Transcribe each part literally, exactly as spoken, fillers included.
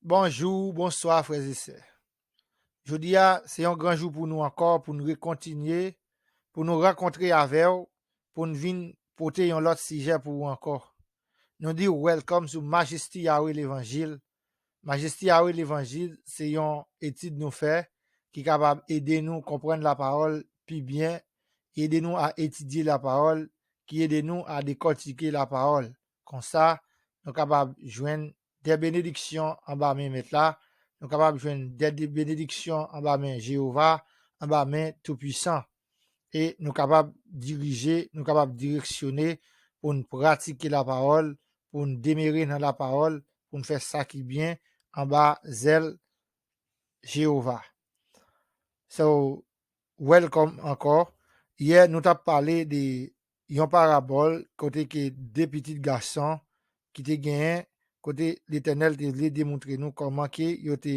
Bonjou, bonswa, frè e sè. Jodi a, se yon gran jou pou nou ankò, pou n rekontinye, pou nou rankontre avè w, pou n vin pote yon lòt sijè pou ou ankò. Nou di w welcome sou Majesty Yahweh Levanjil. Majesty Yahweh Levanjil, se yon etid nou fè ki kapab ede nou konprann lapawòl pi byen, ki ede nou a etidye lapawòl, ki ede nou a dekòtike lapawòl. Konsa, nou kapab jwenn de benediksyon anba men Mèt la, nou kapab jwenn de, de benediksyon anba men Jewova, anba men Toupisan. E nou kapab dirije, nou kapab direksyone pou n pratike lapawòl, pou n demere nan lapawòl, pou n fè sa ki byen anba zèl Jewova. So, welcome ankò. Yè, nou t ap pale de yon parabòl kote ke de pitit gason ki te genyen, kote Letènèl te vle demontre nou kòman ke yo te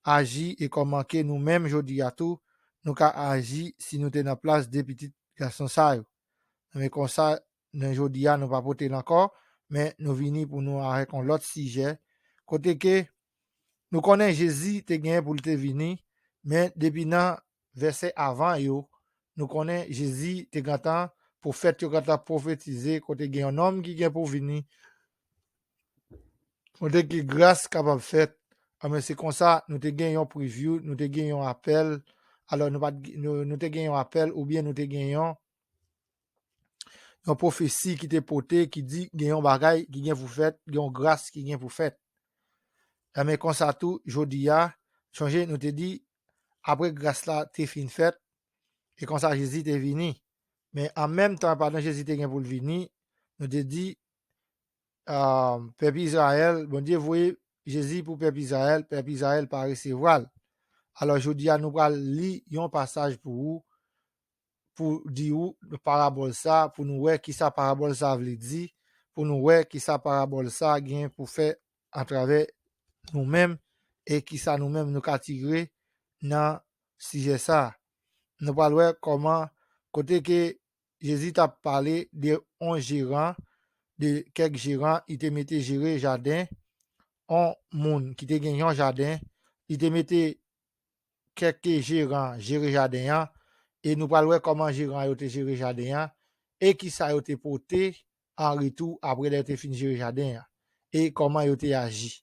aji e kòman ke nou menm jodi a tou, nou ka aji si nou te nan plas de pitit gason sa yo. Men konsa, nan jodi a, nou pa pote l ankò, men nou vini pou nou avèk yon lòt sijè, kote ke nou konnen Jezi te genyen pou l te vini, men depi nan vèsè avan yo, nou konnen Jezi te gentan, pwofèt yo gentan pwofetize, kote gen yon nonm ki gen pou vini, kote ke gras kapab fèt. Anben, se konsa, nou te gen yon preview, nou te gen yon apèl, alò nou pa t, nou, nou te gen yon apèl oubyen nou te gen yon, yon pwofesi ki te pote, ki di gen yon bagay ki gen pou fèt, gen yon gras ki gen pou fèt. Anben, konsa tou, jodi a, chonje nou te di, apre gras la te fin fèt, e konsa Jezi te vini. Men an menm tan, pandan Jezi te gen pou l vini, nou te di, ah, pèp Izrayèl, Bondye voye Jezi pou pèp Izrayèl, pèp Izrayèl pa resevwa l. Alò, jodi a, nou pral li yon pasaj pou ou, pou di ou parabòl sa, pou nou wè kisa parabòl sa vle di, pou nou wè kisa parabòl sa gen pou fè atravè nou menm, e kisa nou menm nou ka tire nan sijè sa. Nou pral wè kòman, kote ke Jezi t ap pale de yon jeran, de kèk jeran, li te mete jere jaden, yon moun ki te gen yon jaden, li te mete kèk jeran jere jaden an, e nou pral wè kòman jeran yo te jere jaden an, e kisa yo te pote an retou apre lè yo te fin jere jaden an, e kòman yo te aji.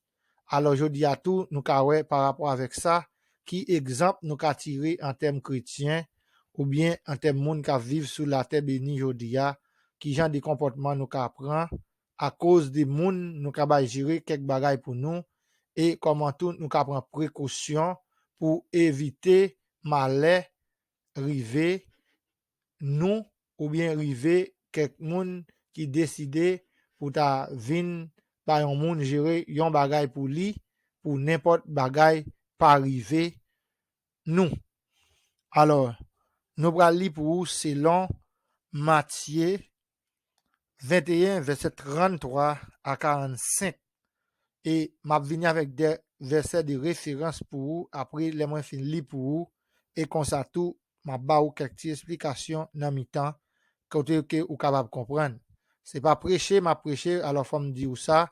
Alò, jodi a tou, nou ka wè parapò avèk sa, ki egzanp nou ka tire an tèm kretyen, oubyen an tèm moun k ap viv sou latè beni jodi a, ki jan de konpòtman nou ka pran akoz de moun nou ka bay jere kèk bagay pou nou, e kòman tou nou ka pran prekosyon pou evite malè rive nou oubyen rive kèk moun ki deside pou ta vin bay yon moun jere yon bagay pou li, pou nenpòt bagay pa rive nou. Alò, nou pral li pou ou selon Matye venteyen, vèsè tranntwa a karannsenk. E m ap vini avèk de vèsè de referans pou ou, apre lè mwen fin li pou ou, e konsa tou, m ap ba ou kèk ti esplikasyon nan mitan, kote ke ou kapab konprann. Se pa preche m ap preche, alò fò m di ou sa,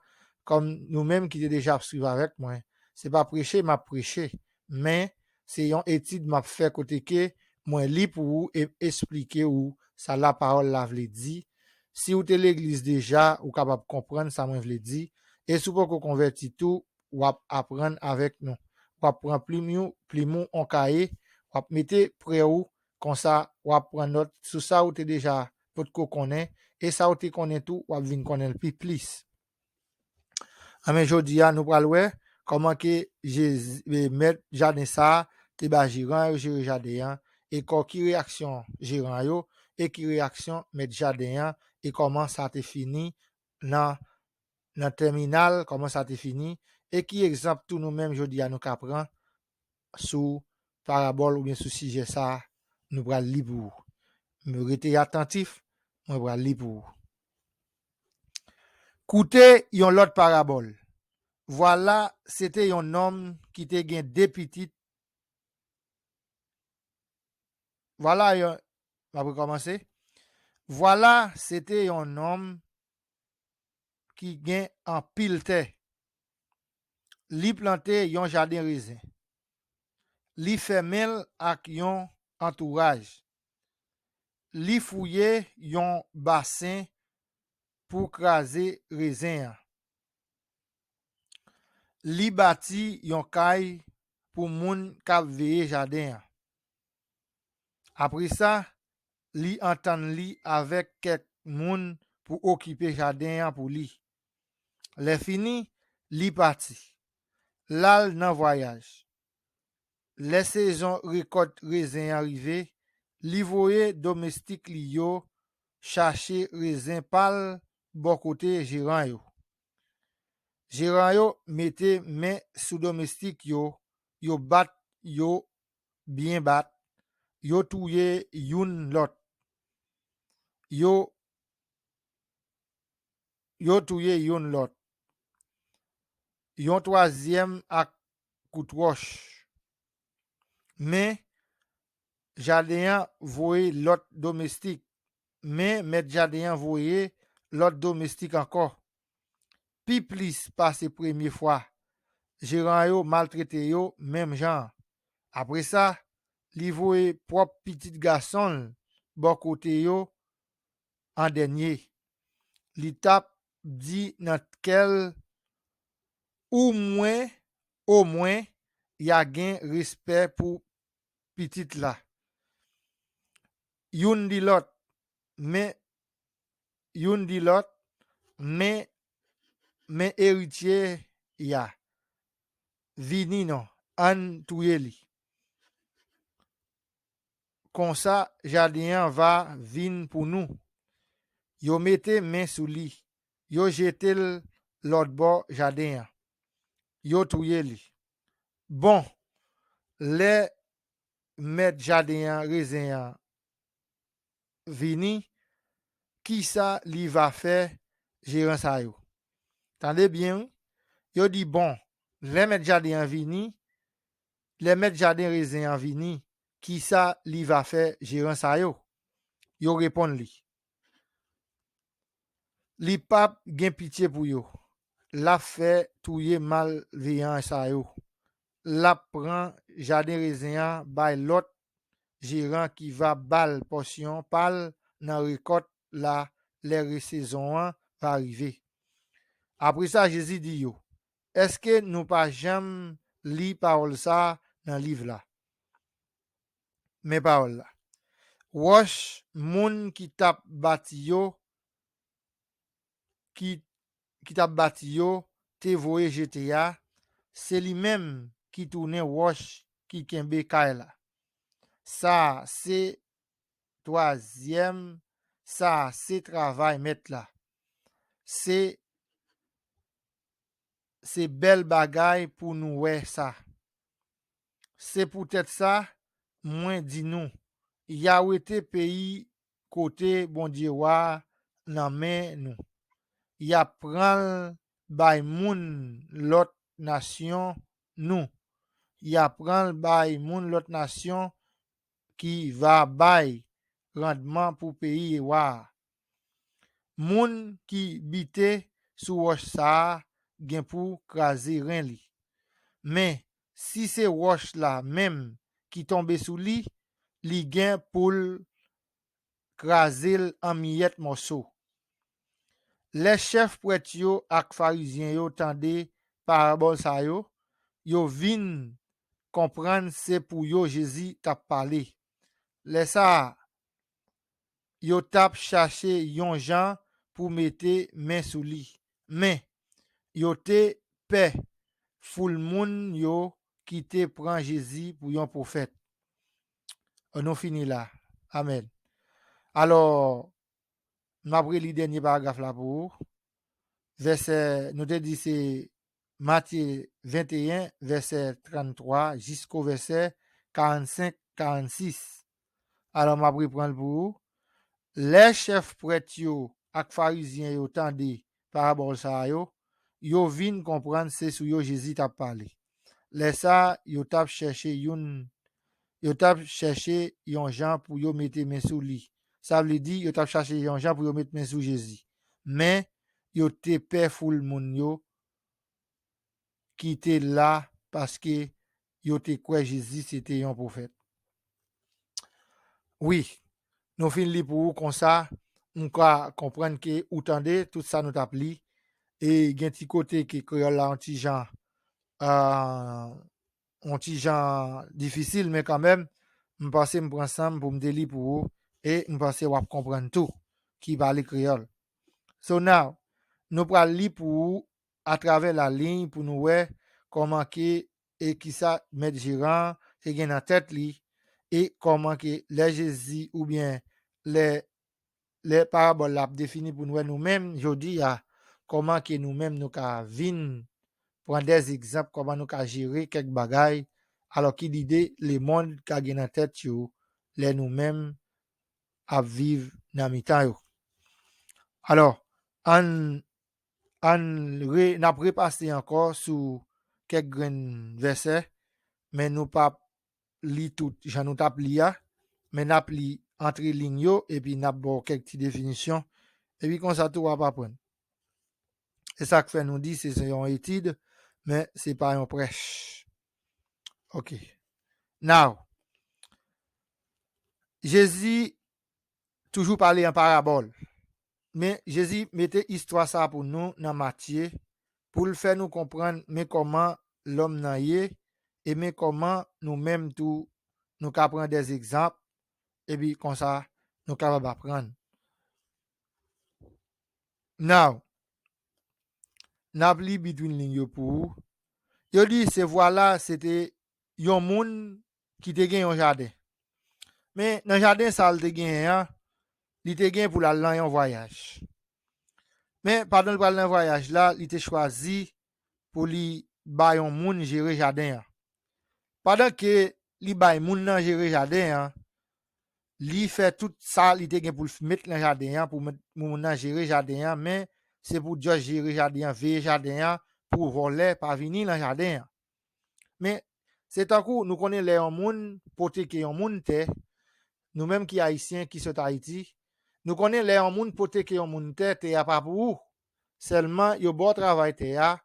kòm nou menm ki te deja ap swiv avèk mwen, se pa preche m ap preche, men se yon etid m ap fè kote ke mwen li pou ou e esplike ou sa lapawòl la vle di. Si ou te legliz deja, ou kapab konprann sa mwen vle di. E si w poko konvèti tou, w ap aprann avèk nou. W ap pran plim ou, plim ou, yon kaye, w ap mete prè ou, konsa w ap pran nòt sou sa ou te deja potko konnen, e sa ou te konnen tou, w ap vin konnen l pi plis. Anben, jodi a, nou pral wè kòman ke Jezi, e, mèt jaden sa a te ba jeran yo jere jaden an, e kò ki reyaksyon jeran yo, e ki reyaksyon mèt jaden an, e kòman sa te fini nan, nan tèminal, kòman sa te fini, e ki egzanp tou nou menm jodi a nou ka pran sou parabòl oubyen sou sijè sa a, nou pral li pou ou. Men rete atantif, mwen pral li pou ou. Koute yon lòt parabòl. Vwala, se te yon nonm ki te gen de pitit. Vwala, yon, m ap rekòmanse. Vwala, se te yon nonm ki gen anpil tè. Li plante yon jaden rezen. Li fèmen l ak yon antouraj. Li fouye yon basen pou kraze rezen an. Li bati yon kay pou moun k ap veye jaden an. Apre sa, li antann li avèk kèk moun pou okipe jaden an pou li. Lèfini, li pati. L al nan vwayaj. Lè sezon rekòt rezen an rive, li voye domestik li yo chache rezen pa l bò kote jeran yo. Jeran yo mete men sou domestik yo, yo bat yo byen bat, yo touye youn lòt. Yo yo touye youn lòt. Yon twazyèm ak kout wòch. Men jaden an voye lòt domestik. Men mèt jaden an voye lòt domestik ankò. Pi plis pase premye fwa, jeran yo maltrete yo menm jan an. Apre sa, li voye pwòp pitit gason l bò kote yo an dènye. Li t ap di nan kè l, omwen, omwen, y a gen respè pou pitit la. Youn di lòt, men, youn di lòt, men, men eritye a, vini non, ann touye li. Konsa, jaden an va vin pou nou. Yo mete men sou li. Yo jete l lòtbò jaden an. Yo touye li. Bon, lè mèt jaden an rezen an vini, kisa li va fè jeran sa yo? Tande byen, wi. Yo di, bon, lè mèt jaden an vini, lè mèt jaden rezen an vini, kisa li va fè jeran sa yo? Yo reponn li, li p ap gen pitye pou yo. L ap fè touye malveyan sa yo. L ap pran jaden rezen an bay lòt jeran ki va ba l pòsyon pa l nan rekòt la lè resezon an va rive. Apre sa, Jezi di yo, èske nou pa janm li pawòl sa a nan liv la? Men pawòl la. Wòch moun ki t ap bati yo, ki, ki t ap bati yo, te voye jete a, se li menm ki tounen wòch ki kenbe kay la. Sa a se twazyèm, sa a se travay mèt la. Se, se bèl bagay pou nou wè sa. Se poutèt sa, mwen di nou, y a wete peyi kote Bondye wa a nan men nou. Y a pran l bay moun lòt nasyon nou. Y a pran l bay moun lòt nasyon ki va bay randman pou peyi wa a. Moun ki bite sou wòch sa a gen pou kraze ren li. Men, si se wòch la menm ki tonbe sou li, li gen pou l kraze l an miyèt mòso. Lè chèf prèt yo ak Farizyen yo tande parabòl sa yo, yo vin konprann se pou yo Jezi t ap pale. Lè sa a, yo t ap chache yon jan pou mete men sou li. Men, yo te pè foul moun yo ki te pran Jezi pou yon pwofèt. Ann nou fini la. Amèn. Alò, m ap reli dènye paragraf la pou ou. Vèsè, nou te di se Matye venteyen, vèsè tranntwa jisko vèsè karannsenk, karannsis. Alò, m ap reprann l pou ou. Lè chèf prèt yo ak Farizyen yo tande parabòl sa a yo, yo vin konprann se sou yo Jezi t ap pale. Lè sa a, yo t ap chèche youn, yo t ap chèche yon jan pou yo mete men sou li. Sa vle di, yo t ap chache yon jan pou yo met men sou Jezi. Men, yo te pè foul moun yo ki te la paske yo te kwè Jezi se te yon pwofèt. Wi, nou fin li pou ou konsa, m ka konprann ke ou tande tout sa nou t ap li, e gen ti kote ke kreyòl la yon ti jan, euh, yon ti jan difisil, men kanmenm, m panse m pran san m pou m te li pou ou, e m panse w ap konprann tou, ki pale kreyòl. So now, nou pral li pou ou atravè laliy pou nou wè kòman ke e kisa mèt jeran an te gen nan tèt li, e kòman ke lè Jezi oubyen lè, lè parabòl la ap defini pou nou wè nou menm jodi a, kòman ke nou menm nou ka vin pran dè egzanp, kòman nou ka jere kèk bagay, alò ki lide lemonn ka gen nan tèt yo lè nou menm ap viv nan mitan yo. Alò, ann, ann re, n ap repase ankò sou kèk grenn vèsè, men nou p ap li tout jan nou t ap li a, men n ap li antre liy yo, epi n ap ba w kèk ti definisyon, epi konsa tou w ap aprann. Se sa k fè nou di se, se yon etid, men se pa yon prèch. Ok. Now, Jezi toujou pale an parabòl. Men Jezi mete istwa sa pou nou nan Matye, pou l fè nou konprann men kòman lòm nan ye, e men kòman nou menm tou nou ka pran dè egzanp, epi konsa nou kapab aprann. Now, n ap li between liy yo pou ou. Yo di, se vwala, se te yon moun ki te gen yon jaden. Men nan jaden sa l te genyen an, li te gen pou l al nan yon vwayaj. Men pandan l pral nan vwayaj la, li te chwazi pou li bay yon moun jere jaden an. Pandan ke li bay moun nan jere jaden an, li fè tout sa li te gen pou l met nan jaden an, pou met, pou moun nan jere jaden an, men se pou just jere jaden an, veye jaden an, pou vòlè pa vini nan jaden an. Men, se tankou nou konnen lè yon moun poteke yon moun tè, nou menm ki Ayisyen, ki sot Ayiti, nou konnen lè yon moun poteke yon moun tè, tè a pa pou ou. Sèlman, yo ba w travay tè a,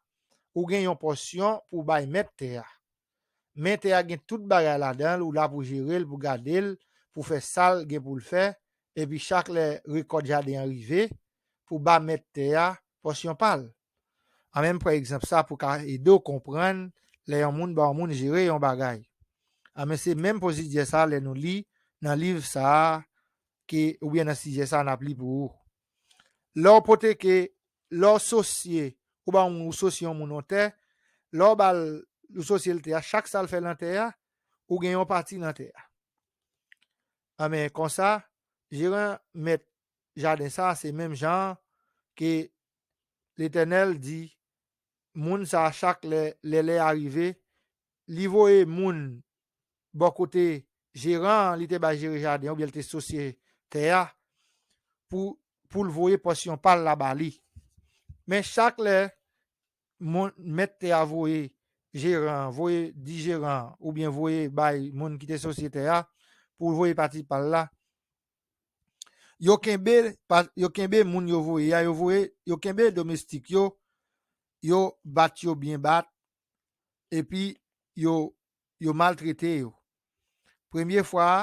ou gen yon pòsyon pou w bay mèt tè a. Men tè a gen tout bagay ladan l, ou la pou jere l, pou gade l, pou fè sa l gen pou l fè, epi chak lè rekòt jaden an rive, pou ba mèt tè a pòsyon pa l. An menm pran egzanp sa pou ka ede w konprann lè yon moun ba yon moun jere yon bagay. An men se menm pwosedi sa lè nou li nan liv sa a ke, oubyen nan sijè sa n ap li pou ou. Lè w poteke, lè w sosye, ou ba yon moun, ou sosye yon moun yon tè, lè w ba l, ou sosye l tè a, chak sa l fè nan tè a, ou gen yon pati nan tè a. An men konsa, jeran mèt jaden sa, se menm jan ke Letènèl di, moun sa chak lè, lè, lè a rive, li voye moun bò kote jeran an, li te bay jere jaden an, oubyen li te sosye tè a, pou, pou l voye pòsyon pa l la ba li. Men chak lè moun, mèt tè a voye jeran an, voye di jeran an, oubyen voye bay moun ki te sosye tè a, pou l voye pati pa l la, yo kenbe, pa, yo kenbe moun yo voye a, yo voye, yo kenbe domestik yo, yo bat yo byen bat, epi yo, yo maltrete yo. Premye fwa a,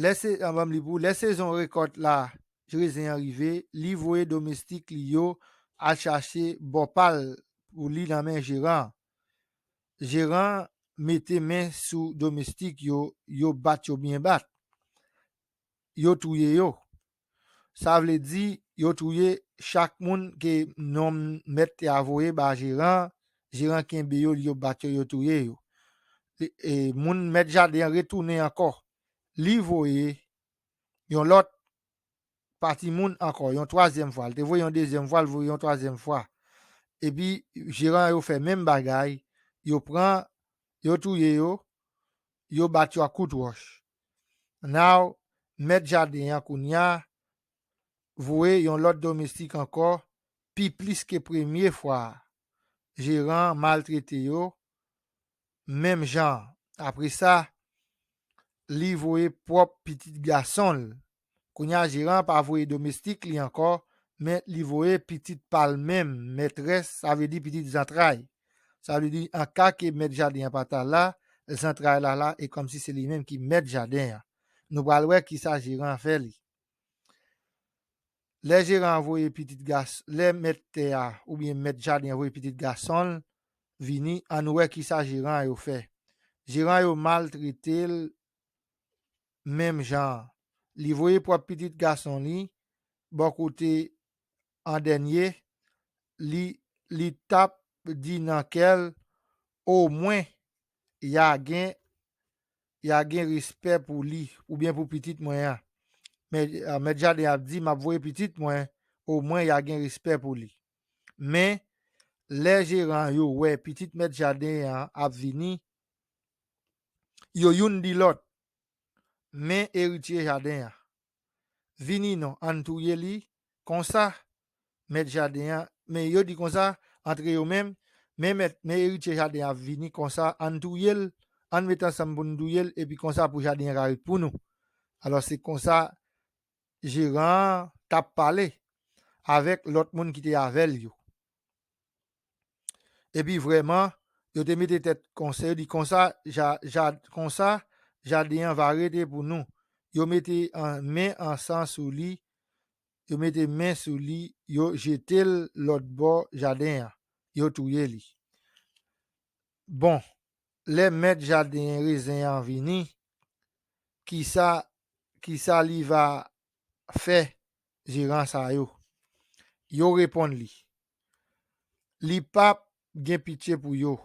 lè se, an, ban m li pou, lè sezon rekòt la, rezen an rive, li voye domestik li yo al chache bò pa l pou li nan men jeran an. Jeran an mete men sou domestik yo, yo bat yo byen bat. Yo touye yo. Sa vle di, yo touye chak moun ke nonm mèt tè a voye ba jeran, jeran kenbe yo, yo bat yo, yo touye yo. E, e moun mèt jaden an retounen ankò. Li voye yon lòt pati moun ankò, yon twazyèm fwa. Li te voye yon dezyèm fwa, li voye yon twazyèm fwa. Epi, jeran yo fè menm bagay, yo pran, yo touye yo, yo bat yo ak kout wòch. Now, mèt jaden an kounye a voye yon lòt domestik ankò, pi plis ke premye fwa a. Jeran an maltrete yo, menm jan an. Apre sa, li voye pwòp pitit gason l. Kounye a, jeran an pa voye domestik li ankò, men li voye pitit pa l menm, mètrès, sa vle di pitit zantray. Sa vle di, an ka ke mèt jaden an pa ta la, zantray la la, e kòmsi se li menm ki mèt jaden an. Nou pral wè kisa jeran an fè li. Lè jeran an voye pitit gason, lè mèt tè a oubyen mèt jaden an voye pitit gason l vini, ann wè kisa jeran yo fè. Jeran yo maltrete l menm jan an. Li voye pwòp pitit gason li bò kote an dènye, li, li t ap di nan kè l, omwen y a gen, y a gen respè pou li, oubyen pou pitit mwen an. Men, a, mèt jaden ap di, m ap voye pitit mwen, omwen y a gen respè pou li. Men, lè jeran yo wè pitit mèt jaden an ap vini, yo youn di lòt, men eritye jaden an. Vini non, ann touye li, konsa, mèt jaden an, men yo di konsa, antre yo menm, men mèt, men eritye jaden an ap vini konsa, ann touye l, ann met ansanm pou n touye l, epi konsa pou jaden an ka ret pou nou. Alò, se konsa jeran an t ap pale avèk lòt moun ki te avè l yo. Epi vrèman, yo te mete tèt konsa, yo di konsa, ja, ja, konsa, jaden an va rete pou nou. Yo mete an, men ansan sou li, yo mete men sou li, yo jete l lòt bò jaden an, yo touye li. Bon, lè mèt jaden rezen an vini, kisa, kisa li va fè jeran sa yo? Yo reponn li, li p ap gen pitye pou yo.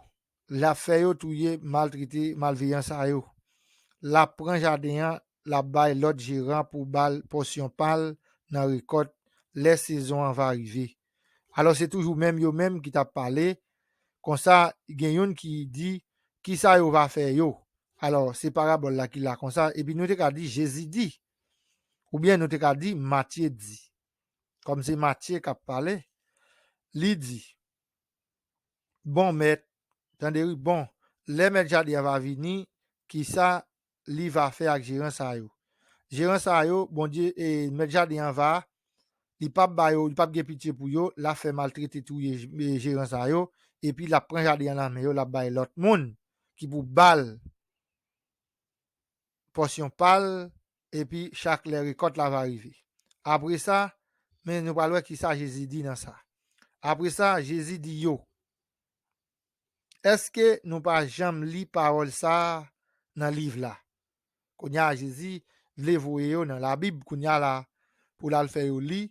L ap fè yo touye maltrete malveyan sa yo. L ap pran jaden an, l ap bay lòt jeran pou ba l pòsyon pa l nan rekòt lè sezon an va rive. Alò, se toujou menm yo menm ki t ap pale. Konsa, gen youn ki di, kisa yo va fè yo? Alò, se parabòl la ki la konsa. Epi nou te ka di, Jezi di. Oubyen nou te ka di, Matye di. Kòm se Matye k ap pale, li di, bon mèt, tande wi, bon, lè mèt jaden an va vini, kisa li va fè ak jeran sa yo? Jeran sa yo, Bondye, e, mèt jaden an va, li p ap ba yo, li p ap gen pitye pou yo, l ap fè maltrete touye j-, e, jeran sa yo, epi l ap pran jaden an nan men yo, l ap bay lòt moun ki pou ba l pòsyon pa l, epi chak lè rekòt la va rive. Apre sa, men nou pral wè kisa Jezi di nan sa. Apre sa, Jezi di yo, èske nou pa janm li pawòl sa a nan liv la? Kounye a, Jezi vle voye yo nan Labib, kounye a la, pou l al fè yo li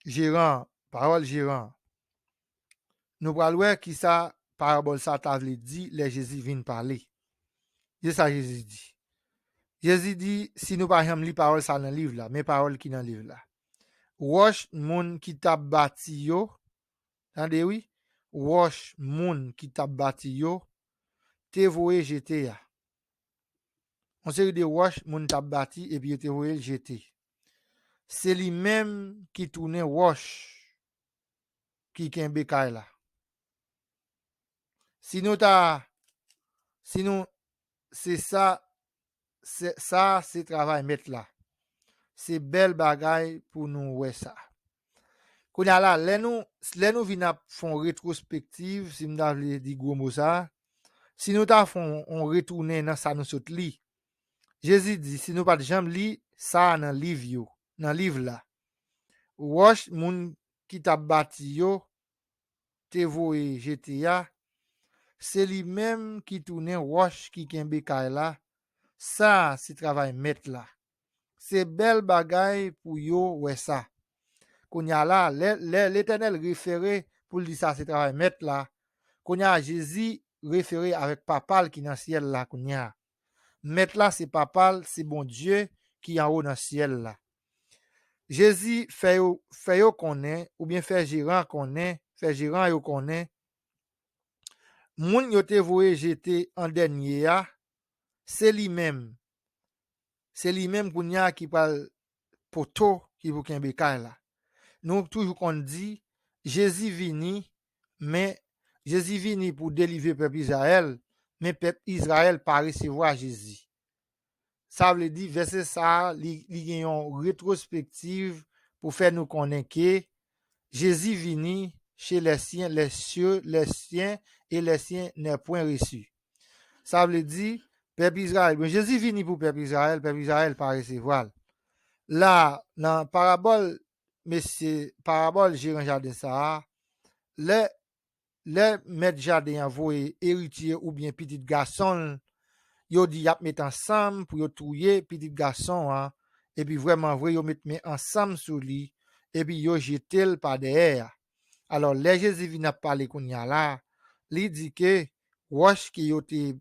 jeran, pawòl jeran. Nou pral wè kisa parabòl sa ta vle di lè Jezi vin pale. Se sa Jezi di. Jezi di, si nou pa janm li pawòl sa nan liv la, men pawòl ki nan liv la. Wòch moun ki t ap bati yo, tande wi, wòch moun ki t ap bati yo, te voye jete a. Yon seri de wòch moun t ap bati epi yo te voye l jete. Se li menm ki tounen wòch ki kenbe kay la. Si nou ta, si nou, se sa, se, sa se travay mèt la. Se bèl bagay pou nou wè sa. Kounye a la, lè nou, lè nou vin ap fè yon retwospektiv, si m ta vle di gwo mo sa, si nou ta fè yon, yon retounen nan sa nou sot li, Jezi di, si nou pa t janm li sa a nan liv yo, nan liv la, wòch moun ki t ap bati yo te voye jete a, se li menm ki tounen wòch ki kenbe kay la, sa a se travay mèt la. Se bèl bagay pou yo wè sa. Kounye a la, lè, lè Letènèl refere pou l di sa se travay mèt la, kounye a Jezi refere avèk Papa l ki nan syèl la kounye a. Mèt la se Papa l, se Bondye ki anwo nan syèl la. Jezi fè yo, fè yo konnen, oubyen fè jeran konnen, fè jeran yo konnen, moun yo te voye jete an dènye a, se li menm. Se li menm kounye a ki pral poto ki pou kenbe kay la. Nou toujou konn di, Jezi vini, men Jezi vini pou delivre pèp Izrayèl, men pèp Izrayèl pa resevwa Jezi. Sa vle di, vèsè sa a, li, li gen yon retwospektiv pou fè nou konnen ke Jezi vini chez les siens, les cieux, les siens et les siens n'est point reçu. Sa vle di, pèp Izrayèl, bon, Jezi vini pou pèp Izrayèl, pèp Izrayèl pa resevwa l. La, nan parabòl, mesye, parabòl jeran jaden sa a, lè, lè mèt jaden an voye eritye oubyen pitit gason l, yo di y ap met ansanm pou yo touye pitit gason an, epi vrèman vre, yo met men ansanm sou li, epi yo jete l pa dèyè a. Alò, lè Jezi vin ap pale kounye a la, li di ke wòch ke yo te,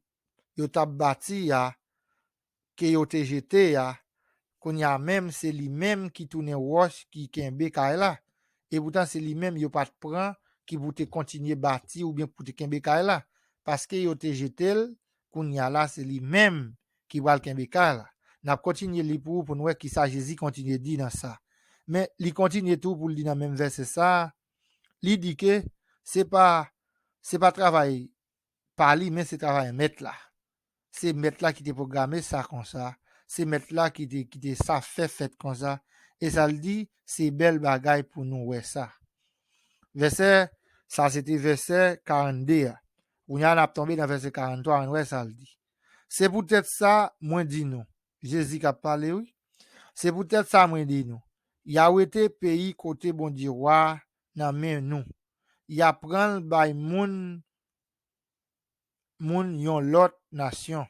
yo t ap bati a, ke yo te jete a, kounye a menm, se li menm ki tounen wòch ki kenbe kay la. E poutan, se li menm yo pa t pran ki pou te kontinye bati oubyen pou te kenbe kay la. Paske yo te jete l, kounye a la, se li menm ki pral kenbe kay la. N ap kontinye li pou ou pou n wè kisa Jezi kontinye di nan sa. Men li kontinye tou pou l di nan menm vèsè sa a, li di ke se pa, se pa travay pa li, men se travay mèt la. Se mèt la ki te pwograme sa konsa. Se mèt la ki te, ki te sa fè fèt konsa. E sa l di, se bèl bagay pou nou wè sa. Vèsè, sa se te vèsè karannde a. Kounye a n ap tonbe nan vèsè karanntwa, ann wè sa l di. Se poutèt sa, mwen di nou, Jezi k ap pale, wi. Se poutèt sa, mwen di nou, y a wete peyi kote Bondye wa nan men nou. Y a pran l bay moun, moun yon lòt nasyon,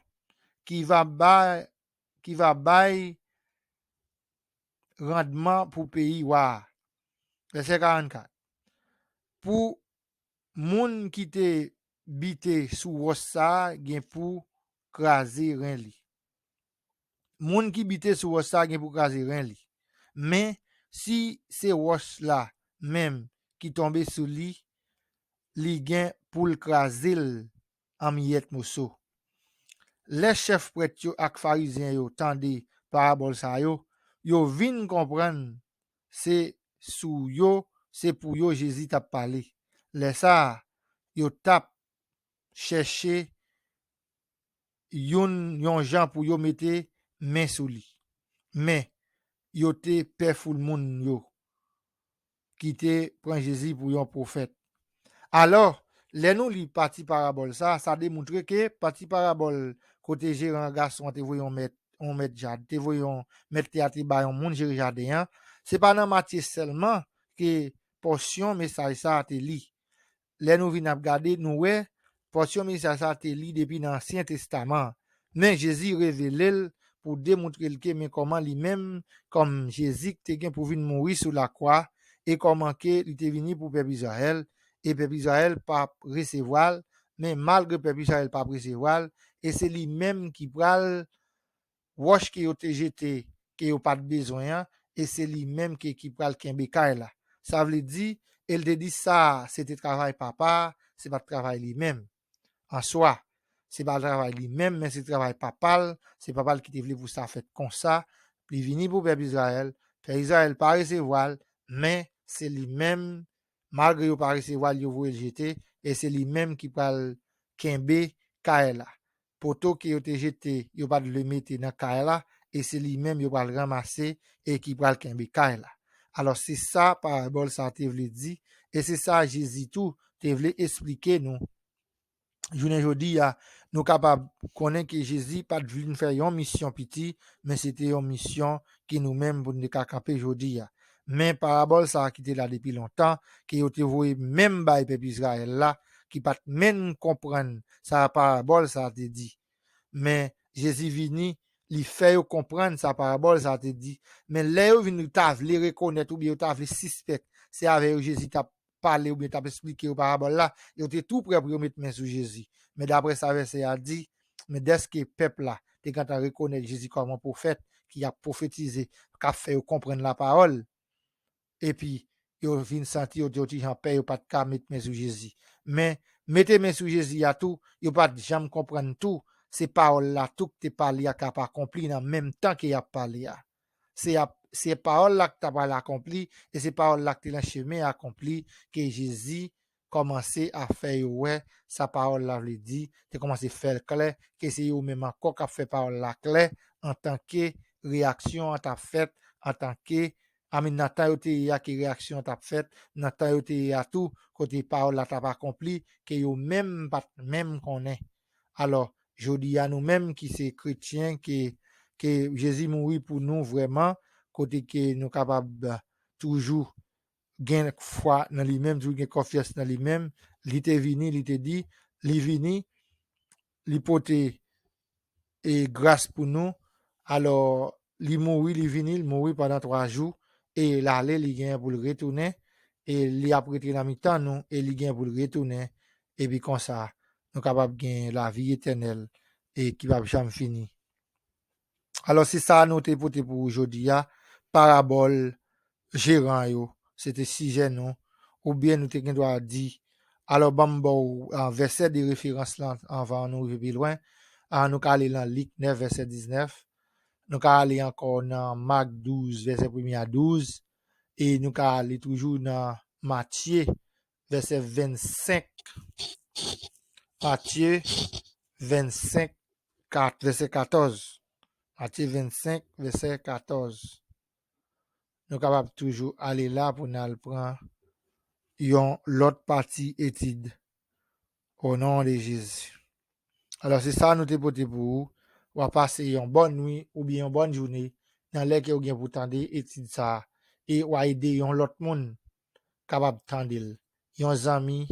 ki va bay, ki va bay randman pou peyi wa a. Vèsè karannkat. Pou moun ki te bite sou wòch sa a gen pou kraze ren li. Moun ki bite sou wòch sa a gen pou kraze ren li. Men, si se wòch la menm ki tonbe sou li, li gen pou l kraze l an miyèt moso. Lè chèf prèt yo ak Farizyen yo tande parabòl sa yo, yo vin konprann se sou yo, se pou yo Jezi t ap pale. Lè sa a, yo t ap chèche youn, yon jan pou yo mete men sou li. Men, yo te pè foul moun yo ki te pran Jezi pou yon pwofèt. Alò, lè nou li pati parabòl sa, sa demontre ke pati parabòl kote jeran gason an te voye yon mèt, yon mèt jaden, te voye yon mèt tè a te ba yon moun jere jaden an, se pa nan Matye sèlman ke pòsyon mesaj sa a te li. Lè nou vin ap gade, nou wè pòsyon mesaj sa a te li depi nan Ansyen Testaman an. Men Jezi revele l pou demontre l ke men kòman li menm, kòm Jezi, te gen pou vin mouri sou lakwa, e kòman ke li te vini pou pèp Izrayèl, e pèp Izrayèl p ap resevwa l, men malgre pèp Izrayèl p ap resevwa l, e se li menm ki pral wòch ke yo te jete, ke yo pa t bezwen an, e se li menm ke ki pral kenbe kay la. Sa vle di, e l te di sa, se te travay papa a, se pa t travay li menm. An swa, se pa travay li menm, men se travay papa l, se papa l ki te vle pou sa fèt konsa, li vini pou pèp Izrayèl, pèp Izrayèl pa resevwa l, men se li menm, malgre yo pa resevwa l, yo voye l jete, e se li menm ki pral kenbe kay la. Poto ke yo te jete, yo pa t vle mete nan kay la, e se li menm yo pral ranmase e ki pral kenbe kay la. Alò, se sa parabòl sa te vle di, e se sa Jezi tou te vle esplike nou. Jounen jodi a, nou kapab konnen ke Jezi pa t vin fè yon misyon piti, men se te yon misyon ke nou menm pou nou te ka kanpe jodi a. Men parabòl sa a ki te la depi lontan, ke yo te voye menm bay pèp Izrayèl la, ki pa t menm konprann sa parabòl sa a te di. Men Jezi vini, li fè yo konprann sa parabòl sa a te di. Men lè yo vin ta vle rekonèt oubyen yo ta vle sispèk, se avè yo Jezi t ap pale oubyen t ap esplike yo parabòl la, yo te tou prè pou yo met men sou Jezi. Men daprè sa vèsè a di, men dèske pèp la te gentan rekonèt Jezi kòm yon pwofèt ki ap pwofetize, k ap fè yo konprann lapawòl, epi yo vin santi yo te yon ti jan pè, yo pa t ka met men sou Jezi. Men, mete men sou Jezi a tou, yo pa t janm konprann tou, se pawòl la tou k te pale a k ap akonpli nan menm tan ke y ap pale a. Se ap, se pawòl la k ta pral akonpli, e se pawòl la k te nan chemen akonpli, ke Jezi kòmanse a fè yo wè sa pawòl la vle di, te kòmanse fè l klè, ke se yo menm ankò k ap fè pawòl la klè, antanke reyaksyon an t ap fèt, antanke Amin, nan tan yo te ye a ke reyaksyon an t ap fèt, nan tan yo te ye a tou, kote pawòl la t ap akonpli, ke yo menm pa t menm konnen. Alò, jodi a nou menm ki se kretyen, ke, ke Jezi mouri pou nou vrèman, kote ke nou kapab toujou gen fwa nan li menm, toujou gen konfyans nan li menm. Li te vini, li te di, li vini, li pote e gras pou nou. Alò, li mouri, li vini, li mouri pandan twa jou, e l ale, li gen pou l retounen, e li ap rete nan mitan nou, e li gen pou l retounen, epi konsa, nou kapab gen lavi etènèl, e ki p ap janm fini. Alò, se sa nou te pote pou ou jodi a, parabòl jeran yo, se te sijè nou, oubyen nou te gen dwa di, alò, ban m ba w, a, vèsè de referans lan anvan nou rive pi lwen. A, nou ka ale nan Lik nèf, vèsè diznèf. Nou ka ale ankò nan Mak douz, vèsè premye a douz. E nou ka ale toujou nan Matye, vèsè vennsenk. Matye vennsenk, kat, vèsè katòz. Matye vennsenk, vèsè katòz. Nou kapab toujou ale la pou n al pran yon lòt pati etid. O non de Jezi. Alò, se sa nou te pote pou ou. W a pase yon bòn nwi oubyen yon bòn jounen nan lè ke w gen pou tande etid sa a. E w a ede yon lòt moun kapab tande l. Yon zanmi,